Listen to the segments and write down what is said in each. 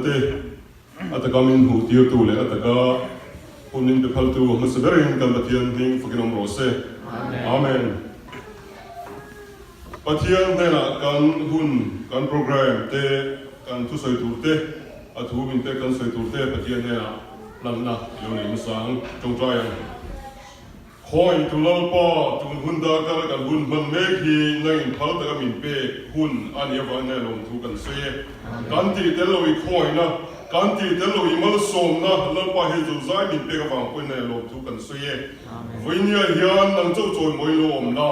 Te, a taka min hmuh tirtu leh a taka hun min pe phaltu hmasa berin kan Pathian hming fakin awm rawh se. Amen. Pathian hnenah kan hun, kan program te, kan thusawi tur te, a thu min pek kan sawi tur te Pathian hnenah hlanna i lo nei hmasa ang, tawngtai ang. Khawi tu Lalpa, tun hun darkar kan hun hman mek hi nang in phal taka min pek hun a nih avangin hei lawmthu kan sawi e. Kan tih tel lo i khawina, kan tih tel lo i malsawmna Lalpa hi zozai min pek avang pawhin hei lawmthu kan sawi e. Vawinia hian nang chauh chawimawi lo awmna,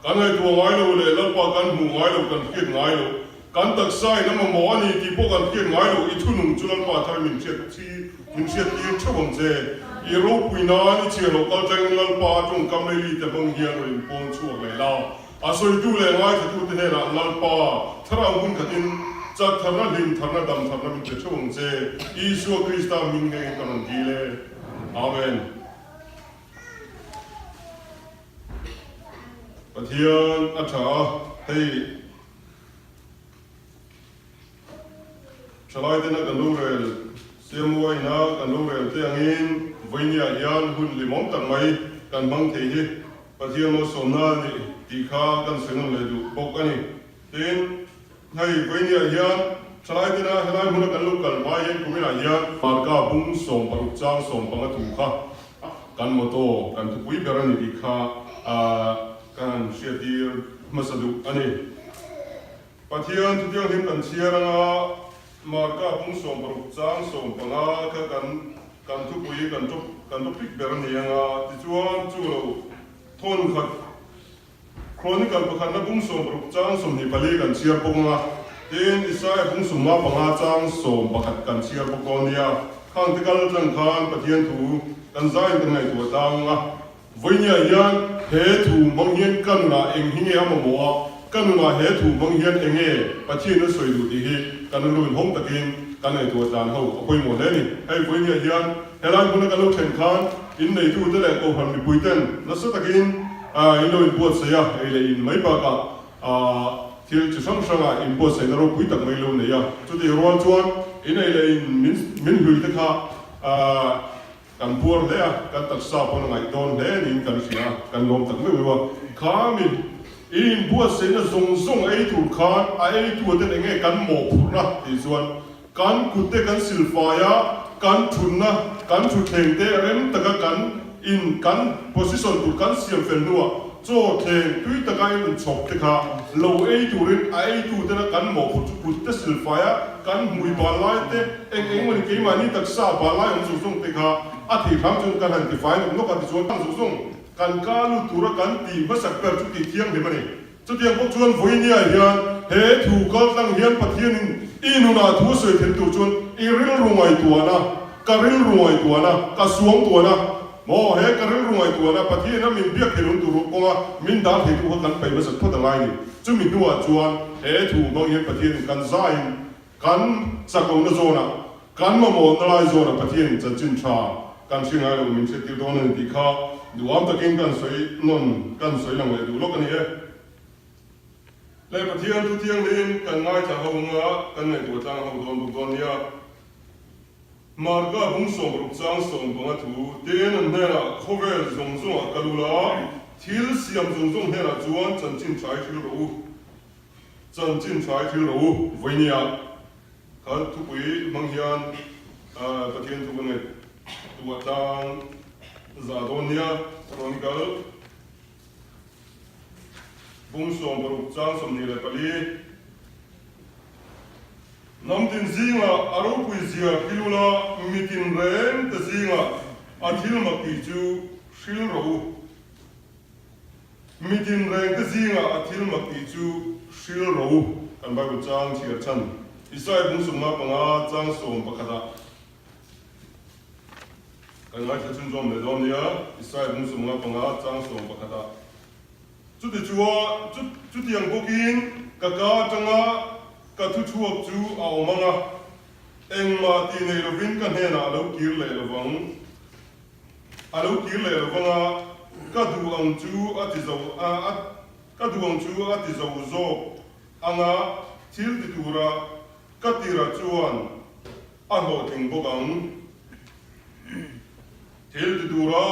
kan ngaihtuah ngai lo leh Lalpa kan hmuh ngai lo, kan hriat ngai lo, Kan taksa in a mamawh a ni tih pawh kan hriat ngai lo, i thunung chu Lalpa thar min hriat thi, min hriat tir theuh ang che. I ropui nan i chhiar loh kal tangin Lalpa a tawngkam lei lite hmang hian rawn inpawn chhuak leh la. A sawitu leh ngaithlatute hnenah Lalpa thlarau hmun khatin chak tharna, hlim tharna, dam tharna min pe theuh ang che. Isua Krista hming ngeiin ka rawn dil e. Amen. Pathian a tha a, hei. Thalaitena kan rorel siamuaina kan rorel te angin vawinia hian hun limawm tak mai kan hmang thei hi Pathian malsawmna a ni tih kha kan sawi nawn leh duh bawk a ni. Tin, hei vawinia hian thalaitena helai hmuna kan lo kal hma hian kuminah hian Marka bung 16 chang 15 thu kha kan motto kan thupui ber a ni tih kha Ka han hriattir hmasa duh a ni. Pathian thutianghlim kan chhiar anga Marka pung 60 chang 15 kha kan kan thupui kan top kan topic ber a ni anga tichuan chu lo thawn khat Chronicle pakhatna pung 60 chang 24 kan chhiar bawk anga tin Isaiah pung 55 chang 11 kan chhiar bawk dawn nia. Khang te kal atang khan Pathian thu kan zaiin kan ngaihtuah tlang a. Vawinia hian he thu hmang hian ka nunah eng hi nge a mamawh a, ka nunah he thu hmang hian eng nge Pathian a sawi duh tih hi kan rilru inhawng takin kan ngaihtuah tlan ho a pawimawh hle a ni. Hei vawinia hian helai hmuna kan lo thlen khan inneitute leh kohhran mipuiten nasa takin in lo inbuatsaih a, ei leh in mai bakah thil chi hrang hranga inbuatsaihna ropui tak mai lo nei a. Chutih rual chuan in ei leh in min hlui te kha Kan puar hle a, kan taksa pawn a ngaih dawn hle niin kan hria a, kan lawm tak meuh meuh a. Khamin i inbuatsaihna zawng zawng ei tur khan a eitu ten enge kan mawhphurhna tih chuan kan kut te kan silfai a, kan thutna, kan thutthleng te rem taka kan in kan position tur kan siam fel hnuah chaw thleng tui taka in rawn chhawp te kha lo ei turin a eitu tena kan mawhphurh chu kut te silfai a, kan hmui bal lai te Eng eng mawni keimahni taksa balai awm zung zung te kha a thei hram chuan kan han tifai nawk nawk a tichuan ang zung zung kan ka lut tura kan tih hmasak ber chu tih thianghlim a ni. Chutiang bawk chuan vawinia hian he thu kaltlang hian Pathianin i nunah thu sawi thil tur chuan i rilru ngaihtuahna, ka rilru ngaihtuahna, ka suangtuahna, maw he ka rilru ngaihtuahna Pathianin a min biak thei lung tur kawnga min dar theitu kha kan paih hmasak phawt a ngai ni. Chumi hnuah chuan he thu hmang hian Pathianin kan zaiin Kan chaklohna zawnah, kan mamawhna lai zawnah Pathianin chanchin tha kan hre ngai lo min hriattir dawn a ni tih kha duham takin kan sawi nawn, kan sawi lang leh duh lawk a ni e. Le Pathian thu thianghlim kan ngaithla ho anga kan ngaihtuah tlang ho dawn bawk dawn nia. Marka bung 60 chang 15 thu ten an hnenah khawvel zawng zawngah kal ula, thil siam zawng zawng hnenah chuan chanchin tha i hril rawh u. Chanchin tha i thil rawh u, vawinia kha thupui hmang hian Pathian thu ka ngaih tuah tlang za dawn nia, Chronicle bung 60 chang 24. Hnam tin zingah a ropui zia thil ula, mitin reng te zingah a thil mak tih chu hril rawh u. Mi tinrengte zingah a thil mak tih chu hril rawh u, kan Bible chang chhiar chhan Isaiah bung 55 chang 11 ah kan ngaithla chhunzawm leh dawn nia, Isaiah bung 55 chang 11 ah. Chuti chua chutiang bawkin ka ka atanga ka thuchhuak chu a awm ang a, engmah tih nei lovin ka hnenah a lo kir leh lovang. A lo kir leh lo vang a, ka duh ang chu a ti zo a, ka duh ang chu a ti zo zawk ang a, thil ti tura ka tirah chuan. a hlawhtling bawk ang. Thil ti tura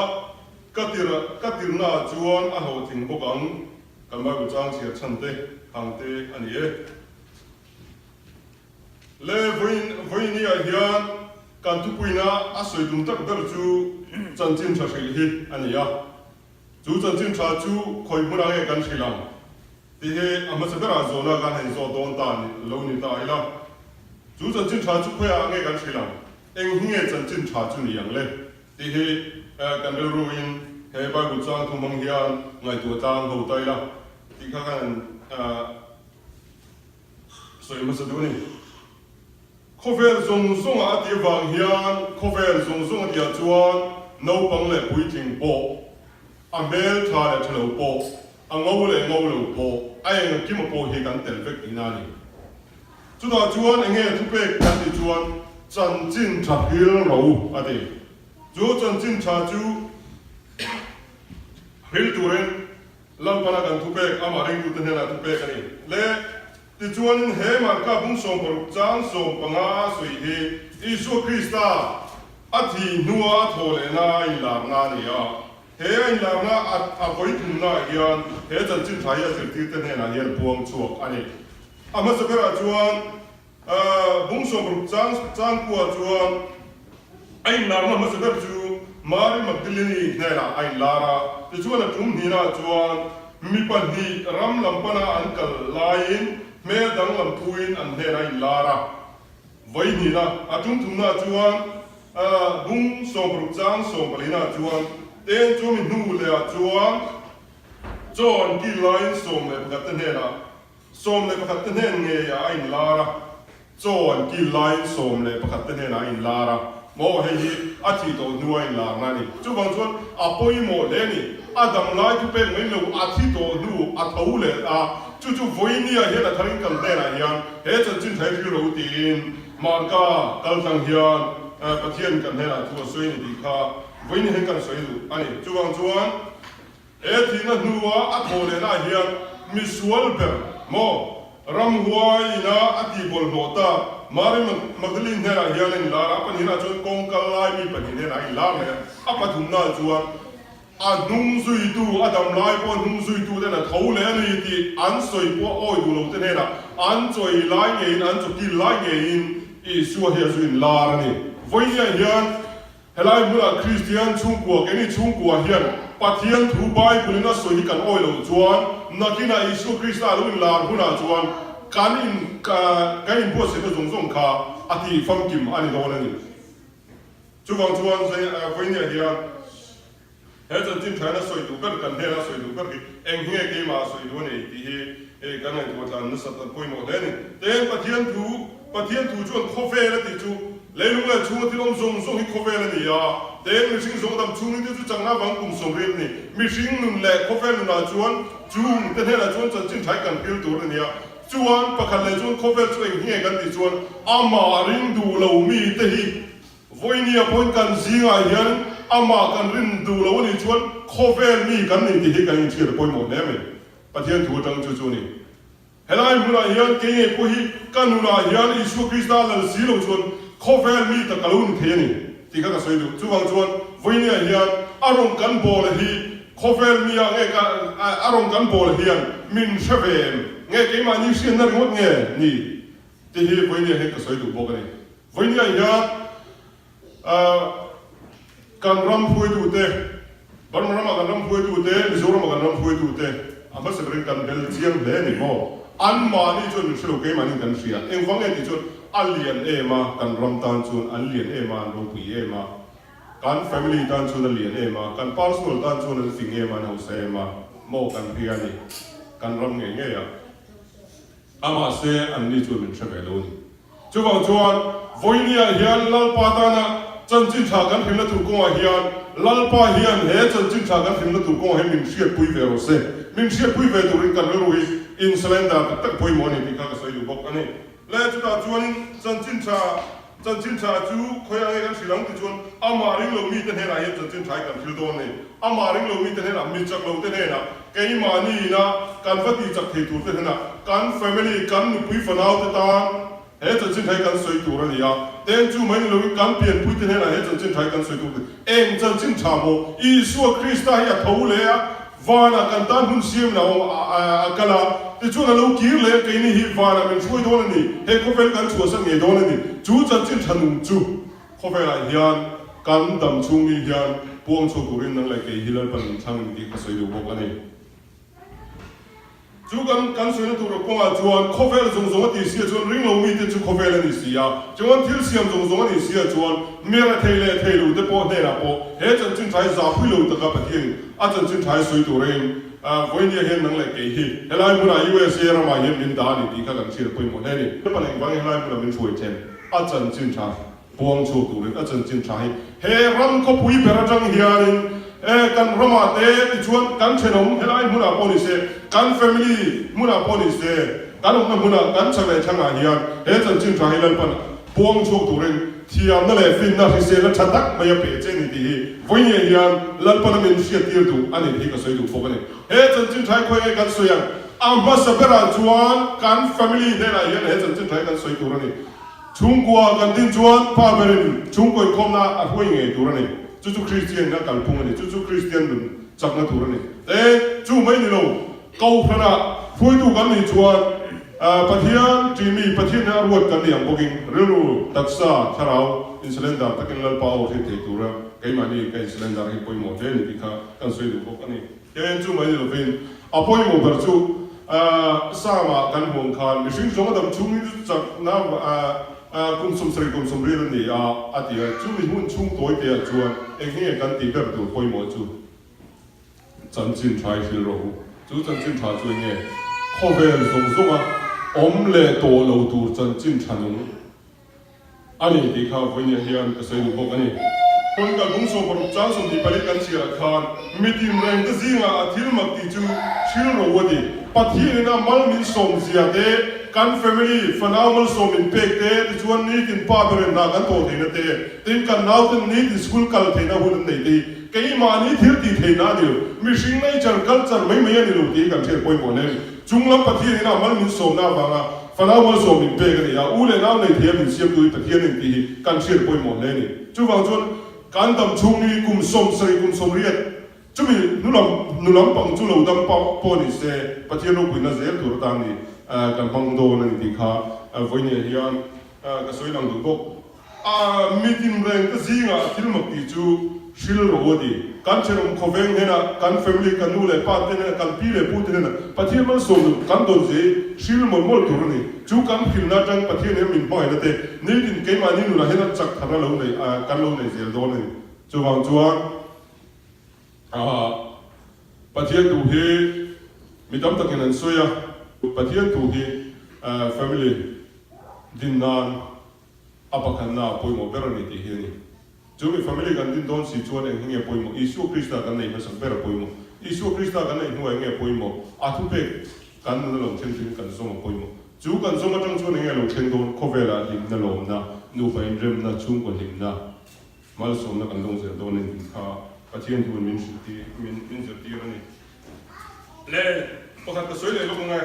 ka tir ka tirnaah chuan a hlawhtling bawk ang. Kan Bible chang chhiar chhan te hang te a ni e. Le vawiin vawiiniah hian kan thupuina a sawi tum tak ber chu chanchin tha hrilh hi a ni a. Chu chanchin tha chu khawi hmunah nge kan hrilh ang tih hi a hmasa berah zawhna kan han zawh dawn ta lo ni ta ila. Chu chanchin tha chu khawiah nge kan hrilh ang? Eng hi nge chanchin tha chu ni ang le? Tih hi kan rilruin he Bible chang thu hmang hian ngaihtuah tlang ho ta ila tih kha kan sawi hmasa duh a ni. Khawvel zawng zawngah a tih avang hian khawvel zawng zawng a tihah chuan naupang leh puitling pawh, a hmel tha leh tha lo pawh, a ngo leh ngo lo pawh, a eng kima pawh hi kan tel vek tihna a ni. Chutah chuan eng nge thupek kan tih chuan chanchin tha hril ro a ti. Chu chanchin tha chu hril turin Lalpana kan thupek amah ringtute hnenah thupek a ni. Le tichuanin he Marka bung 60 chang 15 a sawi hi Isua Krista a thih hnua a thawh lehna a inlarna a ni a. He a inlarna a vawi thumnaah hian he chanchin tha hi a zirtirte hnenah hian a puang chhuak a ni. A hmasa berah chuan bung 60 chang changkua chuan a inlarna hmasa ber chu Mari Magdalene hnenah a inlar a, tichuan a tum hnihnaah chuan mi pahnih ram lam pana an kal laiin hmel danglam thuin an hnenah a inlar a. Vawi hnihna a tum thumnaah chuan bung 60 chang sawmpalinah chuan ten chu mi hnu lehah chuan chaw an kil laiin 11 te hnenah 11 te hnen ngeiah a inlar a, chaw an kil laiin 11 te hnenah a inlar a, maw hei hi a thih tawh hnu a inlarna a ni. Chuvang chuan a pawimawh hle a ni. A dam lai thu pek mai lo, a thi tawh hnu a tho leh a, chu chu vawinia hian a tharin kan hnenah hian he chanchin thai hril ro tiin Marka kal tlang hian Pathian kan hnenah thu a sawi a ni tih kha vawinia hian kan sawi duh a ni. Chuvang chuan. He thihna hnua a thawh lehnaah hian misual ber maw ramhuai ina a tih bawlhhlawh tak Mary Magdalene hnenah hian a inlar a, a pahnihnaah chuan kawng kal lai mi pahnih hnenah a inlar leh a, a pathumnaah chuan a hnung zuitu, a dam lai pawh a hnung zuitu ten a tho leh a ni tih an sawi pawh awi duh lo te hnenah an chawi lai ngeiin, an chawkil lai ngeiin Isua hi a zu inlar a ni. Vawinia hian Helai hmunah Kristian chhungkua, keini chhungkua hian Pathian thu Bible in a sawi hi kan awi loh chuan nakinah Isua Krista a lo inlar hunah chuan kan in kan inbuatsaihna zawng zawng kha a tih famkim a ni dawn a ni. Chuvang chuan vawinia hian He chanchin thaina sawi duh ber kan hnena sawi duh ber hi eng hi nge keimah a sawi duh a nei tih hi kan ngaihtuah tlan nasat an pawimawh hle a ni. Tin, Pathian thu, Pathian thu chuan khawvel a tih chu leilung leh chhunga thil awm zawng zawng hi khawvel a ni a. Tin, mihring zawng dam chhungin te chu chakna vang kum 80 a ni. Mihring nun leh khawvel nunah chuan chung te hnenah chuan chanchin thai kan hril tur a ni a. Chuan, pakhat leh chuan khawvel chu eng hi nge kan tih chuan amah ring duh lo mite hi Vawinia pawhin kan zingah hian amah kan rin duh lo a nih chuan khawvel mi kan ni tih hi kan inchhiat a pawimawh hle mai. Pathian thu atang chu chu a ni. Helai hmunah hian kei ngei pawh hi ka nunah hian Isua Krista lal si lo chuan khawvel mi tak ka lo ni thei a ni tih kha ka sawi duh. Chuvang chuan vawinia hian a rawn kan bawl hi khawvel mi ah nge ka a rawn kan bawl hian min hre ve em? Nge keimahni hriatna ringawt nge ni tih hi vawinia hian ka sawi duh bawk a ni. Vawinia hian kan ram hruaitute, Burma rama kan ram hruaitute, Mizorama kan ram hruaitute a hmasa berin kan bel chiang hle a ni maw? Anmahni chuan min hre lo, keimahniin kan hria. Engvang nge tih chuan a lian em a, kan ram tan chuan an lian em a, an ropui em a, kan family tan chuan a lian em a, kan personal tan chuan an fing em a, an hausa em a, maw kan hria a ni, kan ram ngei ngei a. A mahse anni chuan min hre ve lo a ni. Chuvang chuan vawinia hian Lalpa tana chanchin tha kan hrilhna tur kawngah hian Lalpa hian he chanchin tha kan hrilhna tur kawngah hian min hriatpui ve rawh se. Min hriatpui ve turin kan rilru hi insurrender tak tak pawimawh a ni tih kha ka sawi duh bawk a ni. Le chutah chuanin chanchin tha chanchin tha chu khawiah nge kan hrilh ang ti chuan amah ring lo mite hnenah hian chanchin tha hi kan hrilh dawn a ni. Amah ring lo mite hnenah, mi chak lo te hnenah, keimahni ina kan va tih chak thei tur te hnenah, kan family, kan nupui fanau te tan he chanchin tha hi kan sawi tur a ni a. Ten chu mai ni loin kan pianpui te hnenah he chanchin tha hi kan sawi tur eng chanchin tha maw? Isua Krista hi a tho leh a, vanah kan tan hun siamin a awm a kal a, tichuan a lo kir leh a, keini hi vanah min hruai dawn a ni, he khawvel kan chhuahsan ngei dawn a ni. Chu chanchin tha nung chu khawvelah hian kan dam chhung ni hian puang chhuak turin nang leh kei hi Lalpan min thlang a ni tih ka sawi duh bawk a ni. Chu kan kan sawina tur kawngah chuan khawvel zawng zawng a tih sia chuan ringlo mite chu khawvel a ni si a, chuan thil siam zawng zawng a nih sia chuan mera thei leh thei lo te pawh hnenah pawh he chanchin tha hi zahpui lo taka Pathianin a chanchin tha hi sawi turin vawinia hian nang leh kei hi helai hmunah USA ramah hian min dah a ni tih kha kan hriat pawimawh hle a ni. Lalpan engvangin helai hmunah min hruai then a chanchin tha Puang chhuak turin a chanchin tha hi he ram khawpui ber atang hianin e kan ramah te tichuan kan thenawm helai hmunah pawh ni se, kan family hmunah pawh ni se, kan awmna hmunah kan chak leh thlangah hian he chanchin tha hi Lalpan puang chhuak turin thiamna leh finna hriselna tha tak mai a pe che ni tih hi vawinia hian Lalpan a min hriattir duh a ni tih ka sawi duh bawk a ni. He chanchin tha hi khawi nge kan sawi ang? A hmasa berah chuan kan family hnenah hian he chanchin tha hi kan sawi tur a ni. Chhungkua kan din chuan pa berin chhungkaw inkhawmna a hruai ngei tur a ni. Chu chu Kristian a kalphung a ni. Chu chu Kristian nun chakna tur a ni. Te, chu mai ni lo, Kohhranah hruaitu kan nih chuan Pathian ṭihmi, Pathian nen a ruat kan nih ang bawkin rilru, taksa, thlarau insurrender takin Lalpa aw hriat thei tura keimahni ka insurrender hi pawimawh hle a ni tih kha kan sawi duh bawk a ni. Tin, chu mai ni lovin a pawimawh ber chu Psalm-ah kan hmuh ang khan mihring zawng a dam chhungin chu chakna kum 70 kum 80 a ni a, a ti a. Chumi hun chhung tawi teah chuan eng nge kan tih ber tur pawimawh chu chanchin tha i hrilh rawh u. Chu chanchin tha chu eng nge? Khawvel zawng zawnga awm leh tawh lo tur chanchin tha nung. A ni tih kha vawinia hian ka sawi duh bawk a ni. Pawn kal bung 60 chang 24 kan chhiarah khan mitin rengte zingah a thil mak tih chu thil ro a ti. Pathianin a mal min sawm zia te, kan family fanau malsawm min pek te, tichuan nitin pa ber in hna kan thawh theihna te, tin kan nauten nitin school kal theihna hun an nei te hi keimahni thil tih theihna a ni lo. Mihring nature culture mai mai a ni lo tih hi kan hriat pawimawh hle a ni. Chunglam Pathianin a mal min sawmna avanga fanau malsawm min pek a ni a, u leh nau nei theia min siamtu hi Pathian a ni tih hi kan hriat pawimawh hle a ni. Chuvang chuan kan dam chhung ni kum 70 kum 80 chumi hnulam hnulam pang chu lo dam pawh ni se Pathian ropuina zel tur atan ni kan hmang dawn a ni tih kha vawinia hian ka sawi lang duh bawk. A mi tinrengte zingah thil mak tih chu hril rawh u a ti. Kan thenawm khawveng hnenah, kan family, kan nu leh pa te hnenah, kan pi leh pu te hnenah Pathian malsawm duh kan dawn zia hi hril mawlh mawlh tur a ni. Chu kan hrilna atang Pathian hian min hmangaihna te nitin keimahni nunah hian a chak tharna lo nei kan lo nei zel dawn a ni. Chuvang chuan Pathian thu hi mi tam takin an sawi a, Pathian thu hi family din nan, A pakhatna a pawimawh ber a ni tih hi a ni. Chu mi family kan din dawn si chuan eng hi nge pawimawh? Isua Krista kan neih hmasak ber a pawimawh. Isua Krista kan neih hnuah eng nge pawimawh? A thupek kan nuna lo thleng thin kan zawm a pawimawh. Chu kan zawm atang chuan eng nge lo thleng dawn? Khawvelah hlimna, lawmna, nupa inremna, chhungkaw hlimna, malsawmna kan dawng zel dawn a ni tih kha Pathian thuin min hrilhtir, min zirtir a ni. Le, pakhat ka sawi leh lawk ang e.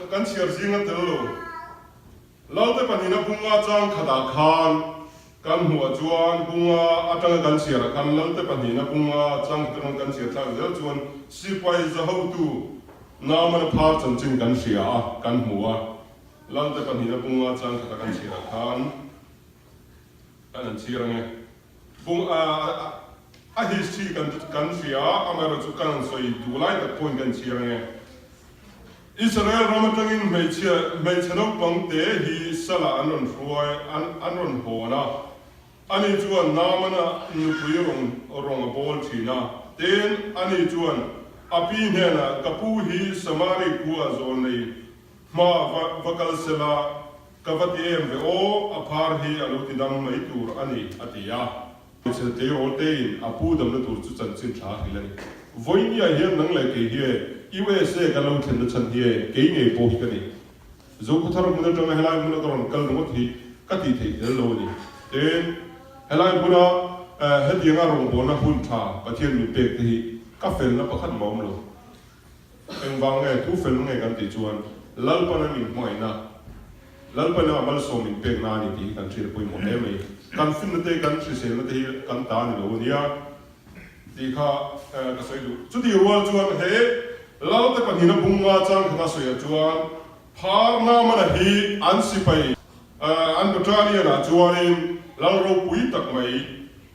Kan chhiar zing a tel lo. Lalte pahnihna bunga chang khatah khan kan hmuh chuan bunga atanga kan chhiarah khan Lalte pahnihna bunga chang khat atanga kan chhiar thlak zel chuan sipai za hotu Naamana phar chanchin kan hria a, kan hmu a. Lalte pahnihna bunga chang khata kan chhiarah khan kan han chhiar ange. Bung a a history kan kan hria a, amaherawhchu chu kan han sawi duh lai tak pawhin kan chhiar ange. Israel ram atangin hmeichhia hmeichhe naupang te hi salah an rawn hruai an an rawn hawn a, ani chuan Naamana nupui rawng rawng a bawl thin a, tin ani chuan a pi hnenah ka pu hi Samari khua zawlnei Hma va va kal se la, ka va ti em ve aw, a phar hi a lo ti dam mai tur a ni, a ti a. Hmeichhe tleirawl tein a pu damna tur chu chanchin tha a hrilh a ni. Vawinia hian nang leh kei hi e, USA kan lo thlenna chhan hi e, kei ngei pawh hi ka ni. Zokhawthar hmun atanga helai hmuna ka rawn kal ringawt hi ka tih theih tel lo a ni. Tin, helai hmuna hetianga rawngbawlna hun tha Pathian min pek te hi ka felna pakhat mah awm lo. Engvang nge, thu fel nge kan tih chuan Lalpana min hmangaihna Lalpa ina malsawm min pek na a ni tih hi kan hriat a pawimawh hle mai. Kan finna te, kan hriselna te hi kan ta a ni lo a nia tih kha ka sawi duh. Chutih rual chuan he Lalte pahnihna bunga chang khata sawiah chuan Phar Namana hi an sipai an battalion ah chuanin lal ropui tak mai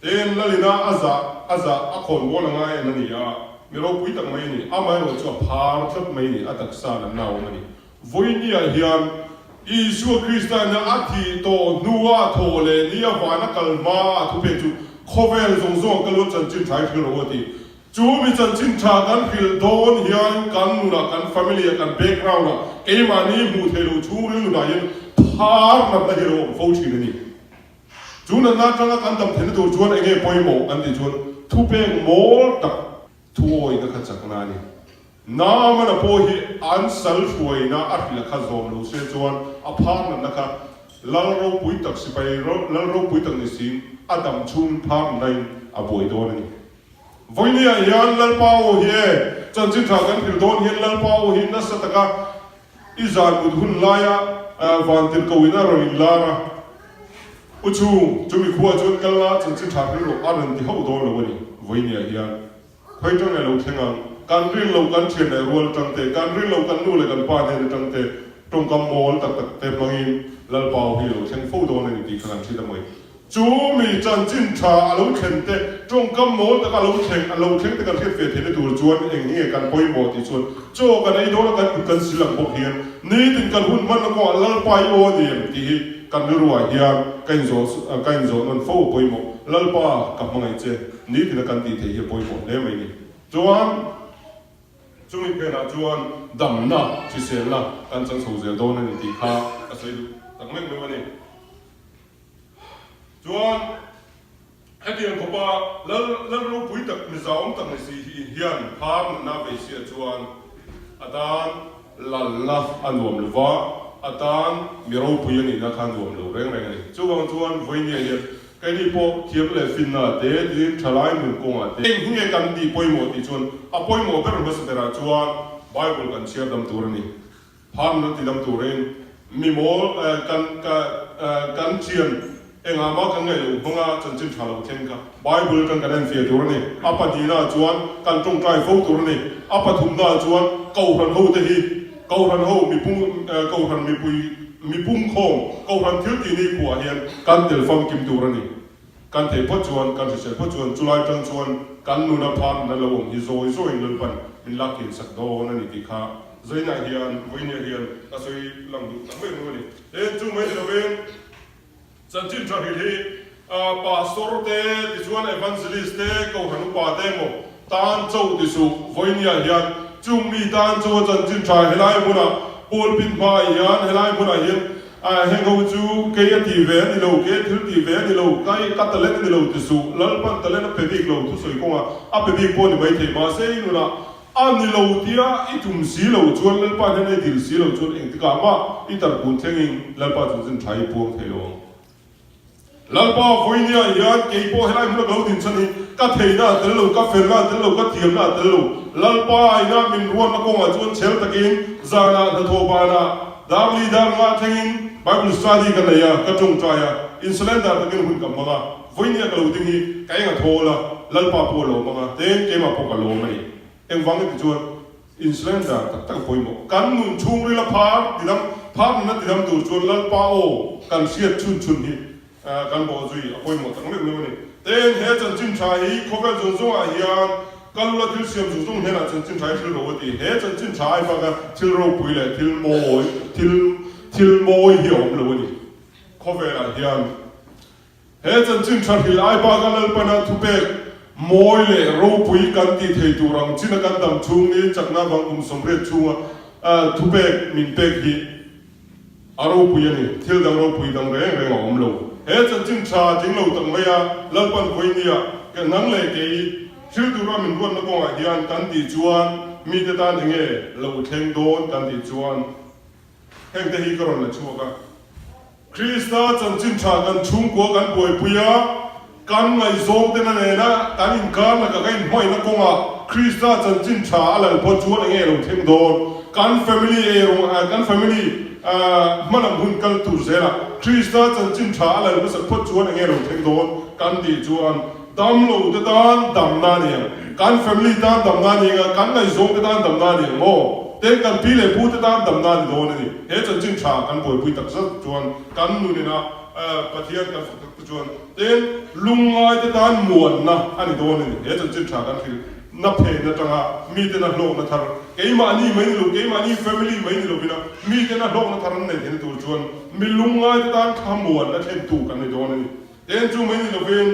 ten lalina a zah a zah a khawn bawl anga en a ni a, mi ropui tak mai a ni. Amaherawh chu a phar tlat mai a ni, a taksa natna a awm a ni. Vawinia hian Isua Krista ina a thih tawh hnua thawh leh ni a van a kal hma a thupek chu khawvel zawng zawng a kal chanchin tha i hrilh rawh u a ti. Chu mi chanchin tha kan hrilh dawn hian kan nunah, kan family ah, kan background ah keimahni hmuh theih loh chhungril nunah hian phar natna hi a lo awm fo thin a ni. Chu natna atanga kan dam theihna tur chuan enge pawimawh an tih chuan thupek mawl tak Thuawina kha chakna a ni. Naamana pawh hi an sal hruaina a hrilh kha zawm lo se chuan a phar natna kha lal ropui tak sipai lal ropui tak ni siin a dam chhung phar natnain a buai dawn a ni. Vawinia hian Lalpa aw hi e, chanchin tha kan hrilh dawn hian Lalpa aw hi nasa taka i zan mut hun laia vantirhkoh in a rawn inlar a, U chhung, chumi khua chuan kal la, chanchin tha hrilh rawh a rawn ti hauh dawn lo a ni. Vawinia hian khawi tang nge lo thleng ang, kan rin lo kan thian leh rual atang te, kan rin lo kan nu leh kan pa hnen atang te, tawngkam mawl tak tak te hmangin Lalpa aw hi a lo thleng fo dawn a ni tih kha kan hriat a mawi. Chu mi chanchin tha a lo thlen te, tawngkam mawl taka a lo thleng, a lo thleng te kan hriat ve theihna tur chuan eng hi nge kan pawimawh tih chuan chaw kan ei dawn a kan kut kan sil ang bawk hian nitin kan hun hmanna kawngah Lalpa i aw a ni em tih hi kan rilruah hian ka inzawh ka inzawh nawn fo a pawimawh. Lalpa ka hmangaih che nitin a kan tih theih hi a pawimawh hle mai ni. Chuan chumi phenah chuan damna, hriselna kan chang chho zel dawn a ni tih kha ka sawi duh tak mek mai a ni. Chuan hetiang khawpa lal lal ropui tak mizaawm tak ni si hi hian phar nunna vei sia chuan a tan lalna a nuam lo va, a tan mi ropui a nihna kha a nuam lo reng reng a ni. Chuvang chuan vawinia hian keini pawh thiam leh finna te, tin thalai nun kawngah te, eng hi nge kan tih pawimawh tih chuan a pawimawh ber hmasa berah chuan Bible kan chhiar dam tur a ni. Phan ti dam turin mi mawl kan kan thian engah mah kan ngaih loh hmanga chanchin tha lo thleng kha Bible atang kan enfiah tur a ni. A pahnihnaah chuan kan tawngtai fo tur a ni. A pathumnaah chuan Kohhran ho te hi Kohhran ho mipung Kohhran mipui mipum khawm Kohhran thil tih ni khuah hian kan tel famkim tur a ni. Kan theih phawt chuan, kan hrisel phawt chuan chulai tang chuan kan nuna pharna lo awm hi zawi zawiin Lalpan min lak kian sak dawn a ni tih kha Zainah hian vawinia hian ka sawi lang duh tak mai mai a ni. Tin, chu mai ni lovin chanchin tha hrilh hi Pastor te, tichuan Evangelist te, Kohhran upa te emaw tan chauh ti suh, vawinia hian chung mi tan chauh a chanchin tha helai hmunah pulpit hmaah hian helai hmunah hian Heng ho chu kei a tih ve a ni lo, kei a thil tih ve a ni lo, kai ka talent a ni lo ti suh, Lalpan talent a pe bik lo, thusawi kawngah a pe bik pawh a ni maithei, mahse i nunah a ni lo tia i tum si lo chuan Lalpa hian a i dil si lo chuan engtikah mah i tarkun thlengin Lalpa chanchin tha i puang thei lo ang. Lalpa vawinia hian kei pawh helai hmuna ka lo din chhan hi ka theihna a tel lo, ka felna a tel lo, ka thiamna a tel lo. Lalpa ina min ruatna kawngah chuan chhel takin zanah hnathawh banah dar li dar nga thlengin Bible study ka nei a, ka tawngtai a, insurrender takin hun ka hmang a, vawinia ka lo ding hi ka eng a thawl a, Lalpa pawh a lawm ang a, tin keimah pawh ka lawm a ni. Engvangin ti chuan Insurrender tak tak a pawimawh. Kan nun chhungril a phar tidam, phar nuna tidam tur chuan Lalpa aw kan hriat chhun chhun hi kan bawh zui a pawimawh tak meuh meuh a ni. Tin, he chanchin tha hi khawvel zawng zawngah hian ka lula thil siam zawng zawng hnenah chanchin tha hi thil ro a ti. He chanchin tha ai baka thil ropui leh thil mawi, thil thil mawi hi a awm lo a ni khawvelah hian. He chanchin tha hrilh ai baka Lalpana thupek mawi leh ropui kan tih thei tur ang china kan dam chhung ni chakna vang kum 80 chhunga thupek min pek hi a ropui a ni. Thil dang ropui dang reng reng a awm lo. He chanchin tha tling lo tak maia Lalpan vawinia nang leh kei thil tura min ruatna kawngah hian kan tih chuan mite tan enge lo thleng dawn kan tih chuan hengte hi ka rawn la chhuak a. Krista chanchin tha kan chhungkua kan buaipui a, kan ngaihzawng te na nena kan inkar laka kan inhmaihna kawngah Krista chanchin tha a lal phawt chuan enge lo thleng dawn? Kan family eirawng kan family. Hmalam hun kal tur zelah Krista chanchin tha a lal hmasak phawt chuan enge lo thleng dawn kan tih chuan damlo te tan damna a ni ang, kan family tan damna a ni ang a, kan ngaihzawng te tan damna a ni ang maw? Tin, kan pi leh pu te tan damna a ni dawn a ni. He chanchin tha kan buaipui tak zat chuan kan nunina Pathian kan fak tak te chuan tin, lungngai te tan muanna a ni dawn a ni. He chanchin tha kan hrilh. Na phen atanga miten a hlawkna thar, keimahni mai ni lo, keimahni family mai ni lovina miten a hlawkna thar an nei theihna tur chuan mi lungngaite tan thlamuan a thlentu kan ni dawn a ni. Ten chu mai ni lovin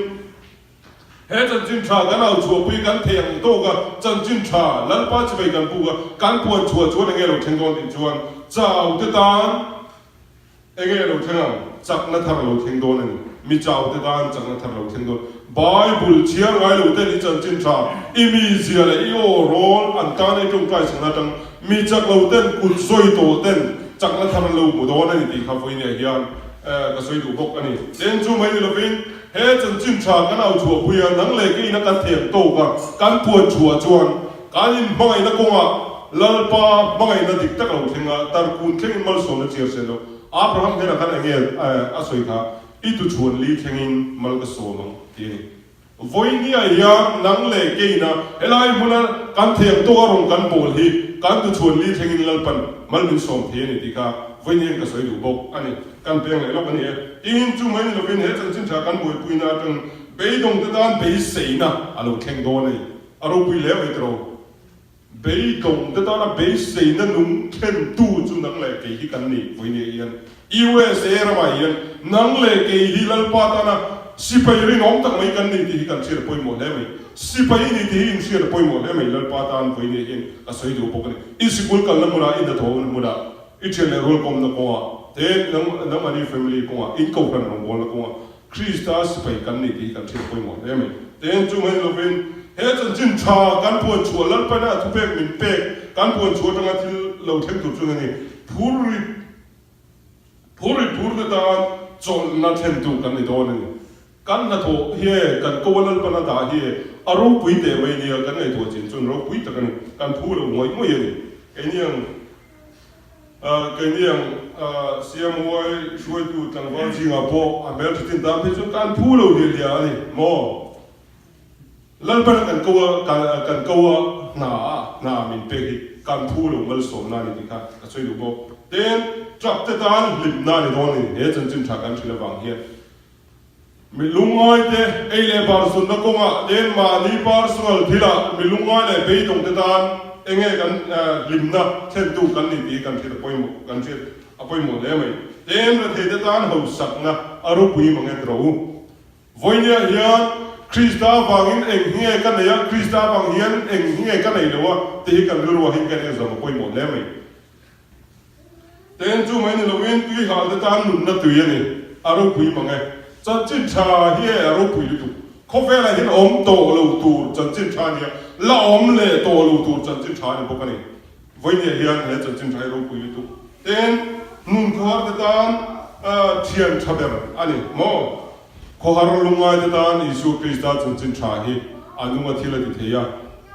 he chanchin tha kan au chhuahpui kan thei ang tawk a, chanchin tha Lalpa chivei kan puk a, kan puan chhuah chuan enge lo thleng dawn tih chuan chaute tan Enge lo thleng ang? Chakna thar a lo thleng dawn a ni. Mi chau te tan chakna thar a lo thleng dawn. Bible chhiar ngai lo ten i chanchin tha, i mizia leh i aw rawl an tan i tawngtai chakna atang mi chak lo ten kut sawi tawh ten chakna thar an lo hmu dawn a ni tih kha vawinia hian ka sawi duh bawk a ni. Eng chu mai ni lovin he chanchin tha kan au chhuahpui a, nang leh keiin a kan thiam tawk a, kan puan chhuah chuan Kan inhmangaihna kawngah Lalpa hmangaihna dik tak lo thleng a, tarkun thlengin malsawmna chiar se lo. Abraham hnenah khan enge a sawi kha, I tuchhuan li thlengin mal ka sawm ang, ti a ni. Vawinia hian nang leh keina helai hmuna kan thei ang tawka rawn kan bawl hi kan tuchhuan li thlengin Lalpan mal min sawm thei a ni tih kha vawinia hian ka sawi duh bawk a ni. Kan peng leh lawk a ni e. Tin, chu mai ni lovin he chanchin tha kan buaipuina atang beidawngte tan beiseina a lo thleng dawn a ni. A ropui hle mai tiro. Beidawng te tana beiseina nung thlentu chu nang leh kei hi kan ni vawinia hian. USA ramah hian nang leh kei hi Lalpa tana sipai rinawm tak mai kan ni tih hi kan hriat a pawimawh hle mai. Sipai ni tih hi inhriat a pawimawh hle mai Lalpa tan vawinia hian ka sawi duh bawk a ni. I sikul kalna hmunah, i hnathawhna hmunah, i thian leh rualkawmna kawngah te, nangmahni family kawngah, in kohhran rawngbawlna kawngah Krista sipai kan ni tih hi kan hriat pawimawh hle mai. Tin, chu mai lovin he chanchin tha kan puan chhuah Lalpaina a thupek min pek kan puan chhuah atanga thil lo thleng tur chu eng nge? Phurrit phurrit phur te tan chawlhna thlentu kan ni dawn a ni. Kan hnathawh hi e, kan ko a Lalpana dah hi e, a ropui teh mai nia kan ngaihtuah chin chuan ropui tak a ni. Kan phu lo ngawih ngawih a ni. Keini ang. Keini ang CMY hruaitu tlangval zingah pawh a hmel thatin tan phei chuan kan phu lo hliah hliah a ni maw? Lalpana kan ko a, kan ko a hna a hna min pek hi kan phu lo malsawmna a ni tih kha ka sawi duh bawk. Tin, truck te tan hlimna a ni dawn a ni, he chanchin tha kan hrilh avang hian. Mi lungngaite ei leh bar zunna kawngah ten mahni personal thilah mi lungngai leh beidawng te tan enge kan hlimna thlentu kan ni tih kan hriat a pawimawh kan hriat a pawimawh hle mai. Ten rethei te tan hausakna a ropui mang e tiro u. Vawinia hian Krista vangin eng hi nge ka nei a, Krista vang hian eng hi nge ka nei lo a tih hi kan rilruah hian kan exam a pawimawh hle mai. Ten chu mai ni loin tui hal te tan nunna tui a ni, a ropui mang e. Chanchin tha hi e a ropui lutuk. Khawvelah hian awm tawh lo tur chanchin tha a ni a, la awm leh tawh lo tur chanchin tha a ni bawk a ni. Vawinia hian he chanchin tha hi ropui lutuk. Ten nun khawhar te tan thian tha ber a ni maw? Khawhar lungngai te tan Isua Krista chanchin tha hi a nunga thil a ti thei a,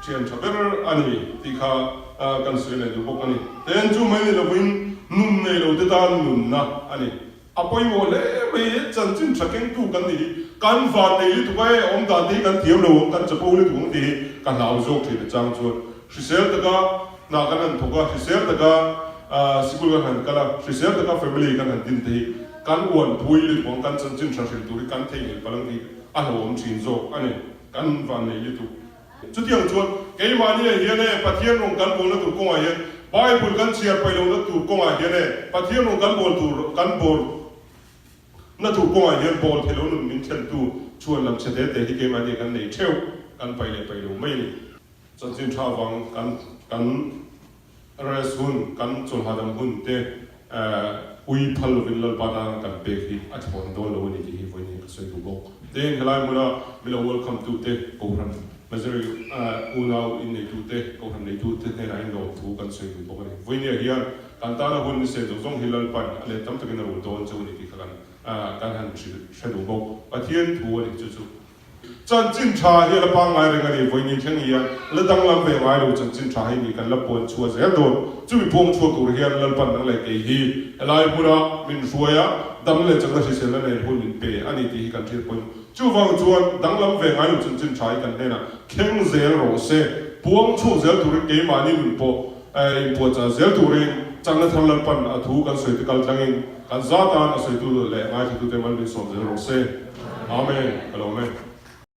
thian tha ber a ni tih kha kan sawi leh duh bawk a ni. Ten chu mai ni lovin nun nei lo te tan nunna a ni. A pawimawh hle mai he chanchin tha kengtu kan ni hi kan van nei lutuk a e, awm dan te hi kan thiam lo ang, kan chapo lutuk ang tih hi ka hlau zawk thin a chang chuan hrisel taka hna kan han thawk a, hrisel taka sikul kan han kal a, hrisel taka family kan han din te hi Kan uanpui lutuk ang, kan chanchin hra hrilh tur hi kan theihnghilh palh ang tih a hlauhawm thin zawk a ni. Kan vannei lutuk. Chutiang chuan keimahni ah hian e, Pathian rawng kan bawlna tur kawngah hian, Bible kan chhiar paih lohna tur kawngah hian e, Pathian rawng kan bawl tur, kan bawlna tur kawngah hian bawl theih loh nun min thlentu chhuan lam chhe te te hi keimahni ah kan nei theuh, kan paih leh paih lo mai a ni. Chanchin tha vang kan kan. Rest hun, kan chawlhadam hun te ui phal lovin Lalpa tana kan pek hi a thlawn dawn lo a ni tih hi vawiin ka sawi duh bawk. Tin, helai hmuna mi lo welcome tu te, Kohhran Nazari unau inneitu te, Kohhran neitu te hnenah hian lawmthu kan sawi duh bawk a ni. Vawinia hian kan tana hun ni sen zawng zawng hi Lalpan a let tam takin a rul dawn cheu a ni tih kha kan kan han hrilh hre duh bawk. Pathian thu a ni chu chu. Chanchin tha hi a la pangngai reng a ni, vawiin thleng hian la danglam ve ngai lo chanchin tha hi ni kan la puan chhuah zel dawn. Chumi puang chhuak tur hian Lalpan nang leh kei hi helai hmuna min hruai a, dam leh chakna hriselna nen hun min pe a ni tih hi kan hriat pawimawh. Chuvang chuan danglam ve ngai lo chanchin tha hi kan hnenah thleng zel rawh se. Puang chhuak zel turin keimahni nun pawh inpuahchah zel turin chakna thar Lalpan a thu kan sawi te kal tlangin kan za tan a sawitu leh ngaithlatute mal min sawm zel rawh se. Amen. Ka lo me.